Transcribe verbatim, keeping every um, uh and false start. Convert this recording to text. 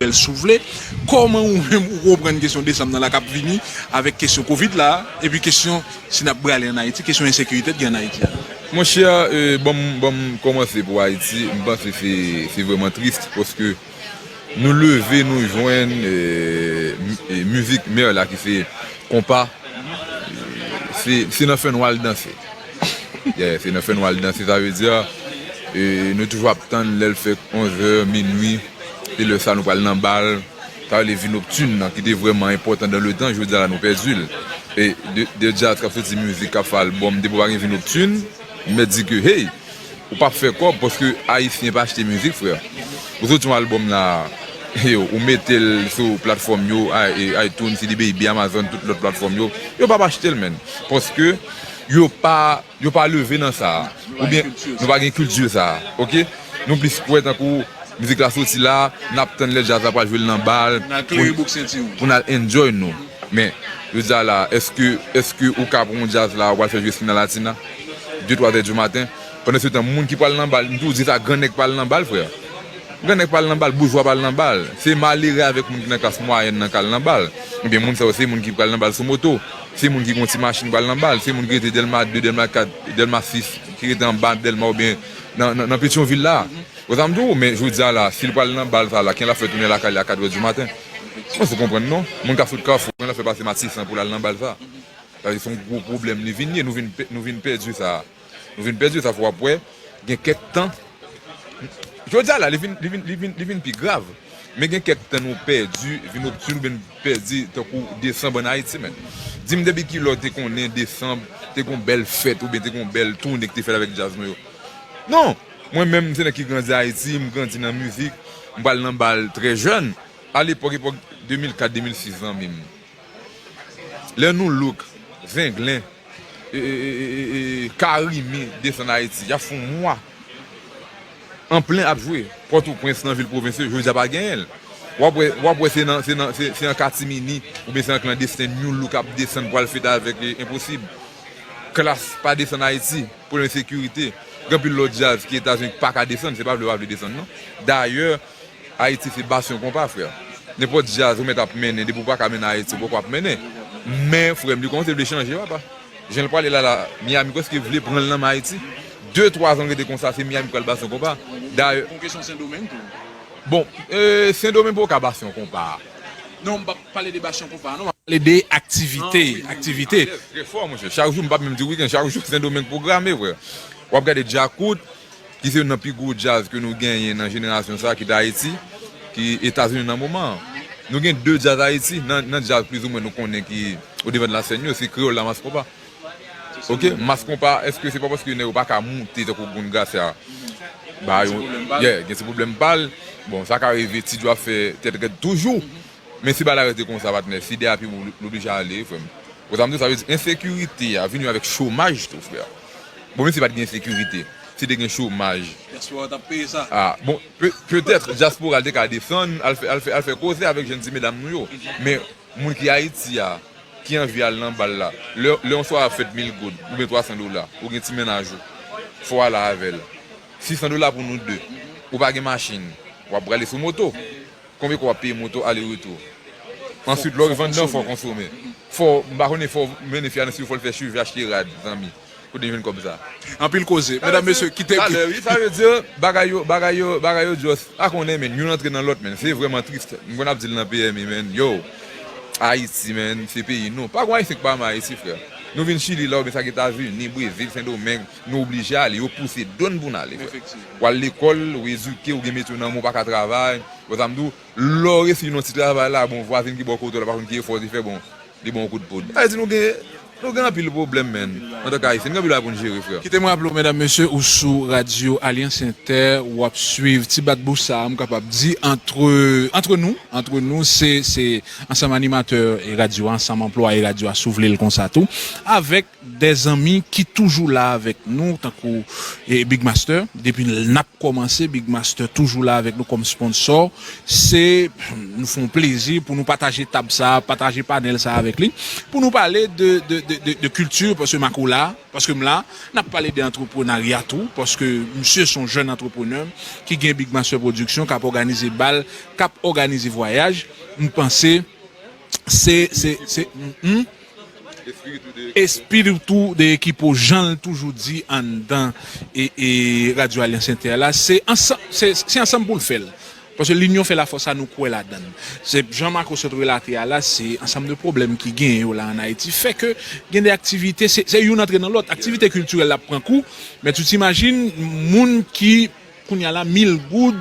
Bèl si w vle. Kòman ou menm ou konprann kesyon desanm nan la k ap vini avèk kesyon kovid la, epi kesyon si n ap brale ann Ayiti, kesyon ensekirite ki gen ann Ayiti a? Monchè, euh, ban m, ban m kòmanse pou Ayiti. M panse se, se vrèman tris paske nou leve, nou jwenn, euh, mi- eh, mizik mè la ki se konpa. Se, se nan fè nou al danse. Yeah, se nan fè nou al danse, sa vle di, eh, nou toujou ap tann lè l fè onz è, minui, se lè sa nou pral nan bal. Sa rele vi noktin nan ki te vrèman enpòtan dan le tan, jodi a la nou pèdi l. E de, de djaz k ap soti mizik, k ap fè albòm, depi w pa gen vi noktin, m mèt di ke, hey, ou p ap fè kòb paske Ayisyen pa achte mizik, frè. Ou soti yon albòm la, yo, ou mete l sou platfòm yo, i- e- iTunes, C D Baby, Amazon, tout lòt platfòm yo, yo p ap achte l, menn. Paske yo pa, yo pa leve nan sa a. Oubyen nou pa gen kilti sa a, oke? Nou plis kwè tankou mizik la soti la, n ap tann lè djaz la pral jwe l nan bal, pou n al enjoy nou. Men, jodi a la, èske, èske ou ka pran yon djaz la, ou pral fè jwe Esquina Latina, de, twa zè di maten? Pandan se tan, moun ki pral nan bal, m toujou di sa, gran nèg pral nan bal, frè. Gran nèg pral nan bal, boujwa pral nan bal. Se malere avèk moun ki nan klas mwayèn nan k al nan bal. Oubyen moun sa yo, se moun ki pral nan bal sou moto. Se moun ki gen yon ti machin pral nan bal. Se moun ki rete Dèlma de, Dèlma kat, Dèlma sis, ki rete anba Dèlma oubyen nan, nan, nan Petyonvil la. Ou sa m di w, men jodi a la, si l pral nan bal sa la, ken l ap fè tounen lakay li a kat è di maten? Mwen se konprann non. Moun k ap sot Kafou, ken l ap fè pase Matisan pou l al nan bal sa? Sa se yon gwo pwoblèm li vin ye, nou vin, pè- nou vin pèdi sa. Nou vin pèdi sa, fò w ap wè, gen kèk tan. Jodi a la, li vin, li vin, li vin, li vin pi grav. Men gen kèk tan nou pèdi, vin noktin, oubyen pèdi tankou desanm ann Ayiti, menn. Di m depi kilè w te konnen desanm, te gon bèl fèt, oubyen te gon bèl tounen ki te fèt avèk djaz nou yo. Non! Mwen menm, se nèg ki grandi Ayiti, m grandi nan mizik, m pral nan bal trè jèn. Alepòk, epòk de mil kat, de mil sis, zanmi m. Lè Nou Look, Zenglen, e, e, e, e, e, Karimi desann Ayiti, y ap fè yon mwa an plen ap jwe. Pòtoprens, nan vil pwovens yo, jodi a pa genyen l. W ap wè, w ap wè se nan, se nan, se, se an katimini, oubyen se an klandesten, New Look ap desann pou al fete avèk, e, Enposib. Klass pa desann Ayiti, pwoblèm ensekirite. Gen anpil lòt djaz ki Etazini ki pa ka desann, se pa vle yo pa vle desann non. Dayè, Ayiti se basyon konpa, frè. Nenpòt djaz ou mèt ap mennen, depi w pa ka mennen Ayiti, ou poko ap mennen. Men, frè m, li kòmanse vle chanje, papa. Jan l prale la, la, Miami prèske vle pran l nan men Ayiti. De, twa zan rete konsa, se Miami k pral basyon konpa. Dayè, pou kesyon Sendomeng tou. Bon, e, Sendomeng poko ka basyon konpa. Non, m p ap pale de basyon konpa, non, m ap pale de aktivite, aktivite. Yes, trè fò, monchè. Chak jou, m p ap menm di wikenn, chak jou Sendomeng pwograme, frè. W ap gade Djakout, ki se youn nan pi gwo djaz ke nou genyen nan jenerasyon sa a, ki t Ayiti, ki Etazini nan moman an. Nou gen de djaz Ayiti, nan, nan djaz plizoumwen nou konnen ki odevan de la sèn yo, se Kreyòl la, Mass Konpa. Ok, Mass Konpa, èske se pa paske nèg yo pa ka moute tankou Gun Gracia? Ba yo, yeah, gen ti pwoblèm pa l. Bon, sa ka rive, Ti Djo ap fè tèt rèd toujou. Men si bagay la rete konsa, patnè, si dèyè pi bon, l oblije ale, frè m. Ou sa m di, sa vle di ensekirite a vini avèk chomaj tou, frè. Bon, menm si pa t gen ensekirite, si te gen chomaj. Dyaspora t ap peye sa. Ah, bon, pe- petèt, dyaspora l te ka desann, al fè, al fè, al fè koze avèk jèn ti medam nou yo. Men, moun ki Ayiti a, ki anvi al nan bal la, lè, lè yon sware ap fèt mil goud, oubyen twa san dola, ou gen ti mennaj ou, fò w ale avè l. Sis san dola pou nou de. Ou pa gen machin, w ap prale sou moto. Konbyen kòb w ap peye moto ale retou? Answit, lè w rive anndan, fò w konsome. Fò, m pa konnen, fò w mennen fi a nan Sirifò, fò l fè cheve, achte rad, zanmi. Kote m jwenn kòb sa? Anpil koze. Medam, mesye, kite. Talè, wi, sa vle di, bagay yo, bagay yo, bagay yo just, pa konnen, men, youn antre nan lòt, men. Se vrèman tris. M konn ap di l nan P M I, men. Yo, Ayiti, men, se peyi nou. Pa gen Ayisyen ki pa renmen Ayiti, frè. Nou vin Chili la, oubyen sa k Etazini, Brezil, Sendomeng, nou oblije ale. Yo pouse do n pou n ale, frè. Efektivman. W al lekòl, ou edike, ou gen metye w nan men, ou pa ka travay. Bon, sa m di w, lè w resi nan ti travay la, bon, vwazen ki bò kote w la pa konn ki efò w te fè, bon, li ba w kout poud. Sa vle di nou gen, nou gen anpil pwoblèm, menn. Antanke Ayisyen, nou gen anpil bagay pou n jere, frè. Kite mwen raple w, medam, mesye, ou sou Radyo Alyans Entè, w ap swiv ti bat bouch sa a, m kapab di, antre, antre nou, antre nou, se, se ansanm animatè e radyo a, ansanm anplwaye radyo a, si w vle l konsa tou, avèk de zanmi ki toujou la avèk nou, tankou, e, Big Master. Depi n ap kòmanse, Big Master toujou la avèk nou kòm sponsò. Se, Nou fè yon plezi pou nou pataje tab sa, pataje panèl sa avèk li, pou nou pale de, de, de, de, de kilti, paske Marco la, paske m la, n ap pale de antreprenarya tou, paske misye se yon jèn antreprenè ki gen Big Master Production, k ap òganize bal, k ap òganize vwayaj. M panse se, se, se, mm, espiritu de equipo, jan l toujou di anndan e, e Radio Alliance Inter la, se ansanm, se, se ansanm pou l fè l. Paske linyon fè lafòs, sa nou kwè ladan l. Se jan Marco sot relate a la, se ansanm de pwoblèm ki genyen yo la ann Ayiti, fè ke gen de aktivite, se, se youn antre nan lòt. Aktivite kiltirèl la pran kou, men tu t'imagines, moun ki, kounye a la, mil goud,